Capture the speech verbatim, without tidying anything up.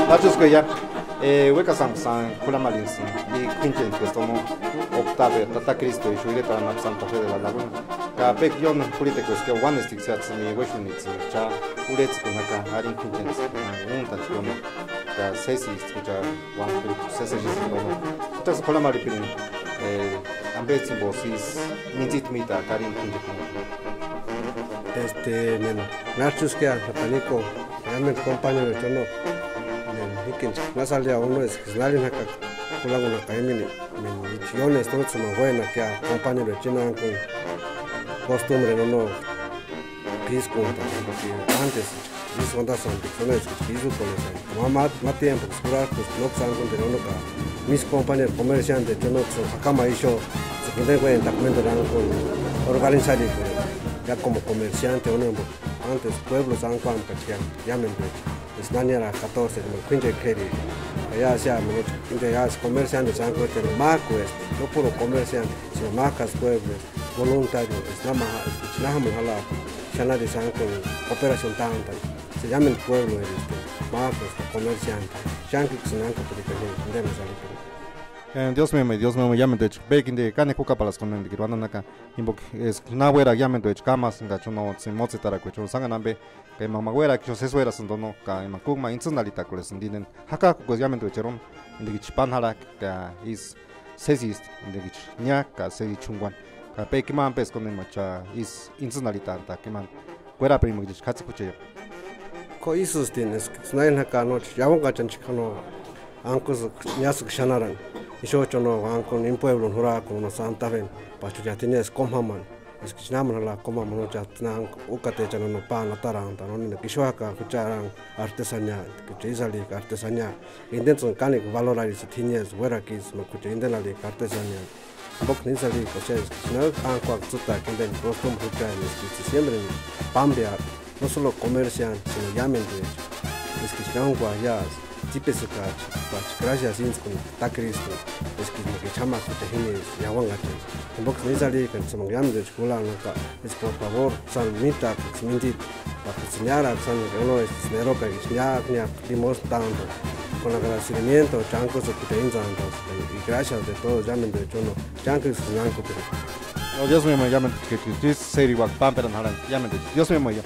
Nachos kueya, eh, uékasïnksï k'uramariksï, i k'uinchentskua estomo, octave, tata Cristo ixu iretarhu anapu Santa Fe de la Laguna. Ka pékua ióni jurhitekueska uánestiksï, uánestiksï, uéxunitsï cha urhetskuni jaka, arini k'uinchentskua, úntani chkóma, ka sésisti cha uántani, sésesï k'óma. Entonces, k'uramarhipiringa, eh, ambets'ï jimposï isï mintsita mítaaka arini k'uinchekua. Este, neni, Narchuskia, Japanico, realmente compañero de trono, neni, jíkini, na salía uno, es que nadie jaka, k'urangunaka emini, neni, ióni estots'ï ma uénakia, compañero de chinanku, costumbre, no, no, piskunta, porque antes, isï uandasïnti, sonaiski, isï kolesani, ma, ma, ma tiempo, kurajkusti, no, sankunteri, no, ka, mis compañero comerciante, yo, no, so, jakama, isho, se, kuntekueni, takmendo, ranku, organizarikuni, ya como comerciante, uno, antes pueblos ankuani ka chiani, yámendu, es naniara catorce, como k'uinchekua k'éri, ya sea, como, ya es comerciante, sankueteri, máku, es, no puro comerciante, sino mákasï pueblo, es voluntario, es nama, es, es namani jala, xanari sankueni, cooperación tantani, se yámendu pueblo, es, máku, es, comerciante, xánkiksïni ankuperikani, indeni salipeni. Eh, Dios mío, Dios mío, yámenduecha, béki indi, kanekua jukaparhaska, no, indikiri uandani jaka, jimboka, es, na uéra yámenduecha, kámasïnga, chuno, tsi, mótsetarakua, chuno, sánhani ambe, ka imani ma uérakua ixu sési uérasïndi, no, ka imani kúmu ma intsïnharhitakurhesïndi indeni. Jakajkukuesti iámenduecha eroni, indikichi pani jarhak'a ka isï sésisti, indikichi niák'a ka sési júnkuani, ka pékua ima ampe eska no ima cha isï intsïnharhitantaaka imani. Kuerapirimakichi k'atsïkucheia. Ko isïstini eska, snaini jaka no, iauankachani chika no, ankusï, niásï xanharani, ixuchani no, ankuni, ini puebluni jurajkuni no, Santa Feni, pachuchani tiniasï kómu jamani. Eskichi námani jala kómu ma no, cháts'ï na úkatechani no páni atarantani, no, nena ixu jaka juchari artesanía, kucha ísï arhijka artesanía, intentsïni kánikua valorarisï tiniasï uérakisï, no, kucha inteni arhijka artesanía. Jimboka ísï arhijka, o sea, eskichi na ánkuaka tsîtaaka inteni costumbre juchani, eskichi siempre pámpea, no solo comerciante, sino yámenduecha, eskichi námani uájasï, tsípesïkachi, pachi gracias íntskuni ta Cristo, eskichi no k'ichamaka jucha jinisti iauankachani. Jimboksïni ísï arhijkani, tsimani iámenduecha k'ulanhaka, eska por favor, sáni mítaakaksï mintsita, Porque si niáraaka sáni, no, este, si neroka, si niáraaka, niáraaka, dimos tanto, con agradecimiento, chánksï k'ucha íntsant'aska, y gracias de todo, yámendu, yo no, chánksï nánkupiri. No, Dios mío, yámendu, que, que, que, seri uak pámperani jarhani, yámendu, Dios mío, ya.